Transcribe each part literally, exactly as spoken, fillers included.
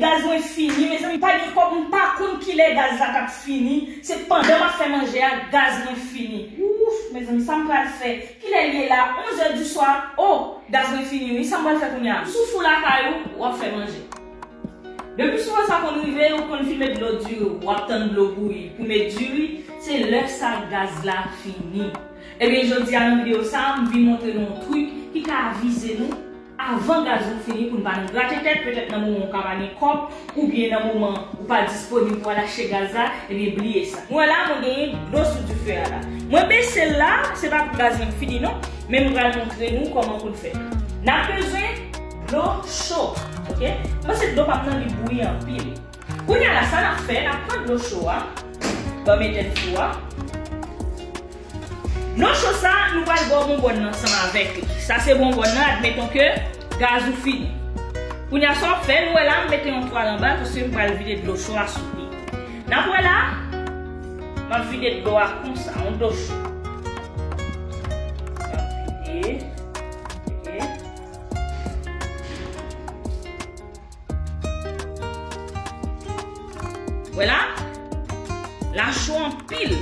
Gaz mwen fini, mezanmi, pa gen kòb, m pa konn kilè gaz la t ap fini. Se pandan m ap fè manje a, gaz mwen fini. Ouf, mezanmi, sa m pral fè? Kilè l ye la? Onz è di swa. Oh, gaz mwen fini, wi. Sa m pral fè kounye a? Sou fou lakay ou, w ap fè manje. Depi sou sa konn rive, ou konn filme dlo diri, w ap tann dlo bouyi. Pou met diri, se lè sa gaz la fini. Ebyen, jodi a nan videyo sa, m vin montre nou yon trik ki ka avize nou avan gaz nou fini pou n pa nan grate tèt, petèt nan moman ou ka pa gen kòb, oubyen nan moman ou pa disponib pou al achte gaz la, ebyen bliye sa. Nou wè la, mwen genyen dlo sou dife a la. Mwen bese l la, se pa pou gaz mwen fini non, men m pral montre nou kòman pou n fè. N ap bezwen dlo cho, oke? Mwen se dlo pa m nan li bouyi anpil. Kounye a la, sa n ap fè, n ap pran dlo cho a, ban m etenn fou a. Dlo cho sa, nou pral ba w bonbòn nan ansanm avèk li. Sa se bonbòn nan, admeton ke gaz ou fini. Kounye a, sa w ap fè, nou wè la, m mete yon twal anba l, paske m pral vide dlo cho a sou li. N ap wè la, m ap vide dlo a konsa, yon dlo cho. M ap vide, ok. Wè la, la cho anpil.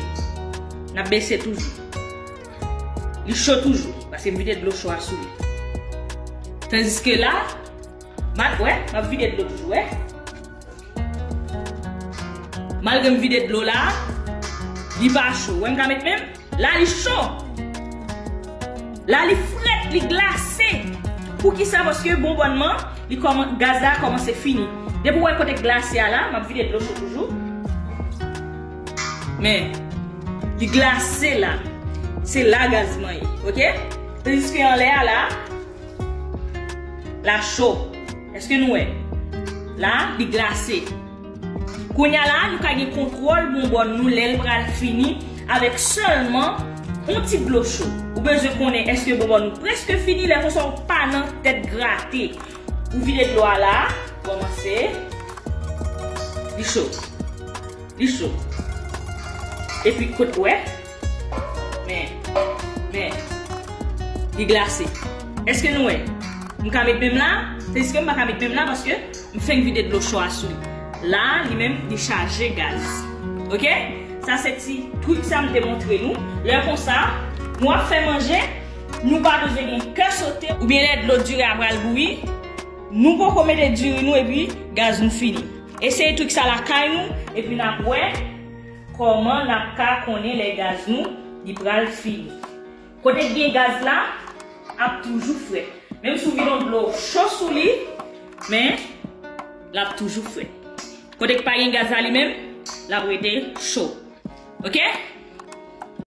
N ap bese toujou. Li cho toujou, paske m vide dlo cho a sou li. Tandiske la, m ap, wè, m ap vide dlo toujou, wè. Malgre m vide dlo la, li pa cho. Wè m ka met men m? La li cho. La li frèt, li glase. Poukisa? Paske bonbòn nan, li kòman, gaz la kòmanse fini. Depi w wè kote glase a la, m ap vide dlo cho toujou. Men, li glase la. Se la gaz mwen ye, oke? Tandiske anlè a la, la cho. Èske nou wè? La, li glase. Kounye a la, nou ka gen kontwòl bonbòn nou lè l pral fini avèk sèlman yon ti dlo cho. Ou bezwen konnen èske bonbòn nou prèske fini, lè konsa ou pa nan tèt grate. Ou vide dlo a la, kòmanse. Li cho. Li cho. Epi kot wè? Men, men, li glase. Èske nou wè? M ka met men m la? Se jis ke m pa ka met men m la paske m fenk vide dlo cho a sou li. La, li menm, li chaje gaz. Oke? Sa se ti trik sa m te montre nou. Lè konsa, nou ap fè manje, nou pa bezwen gen kè sote. Oubyen lè dlo diri a pral bouyi, nou poko mete diri nou epi gaz nou fini. Eseye trik sa lakay nou, epi n ap wè kòman n ap ka konnen lè gaz nou, li pral fini. Kote k gen gaz la, ap toujou frèt. Menm si w vide yon dlo cho sou li, men l ap toujou frèt. Kote k pa gen gaz la li menm, l ap rete cho. Oke?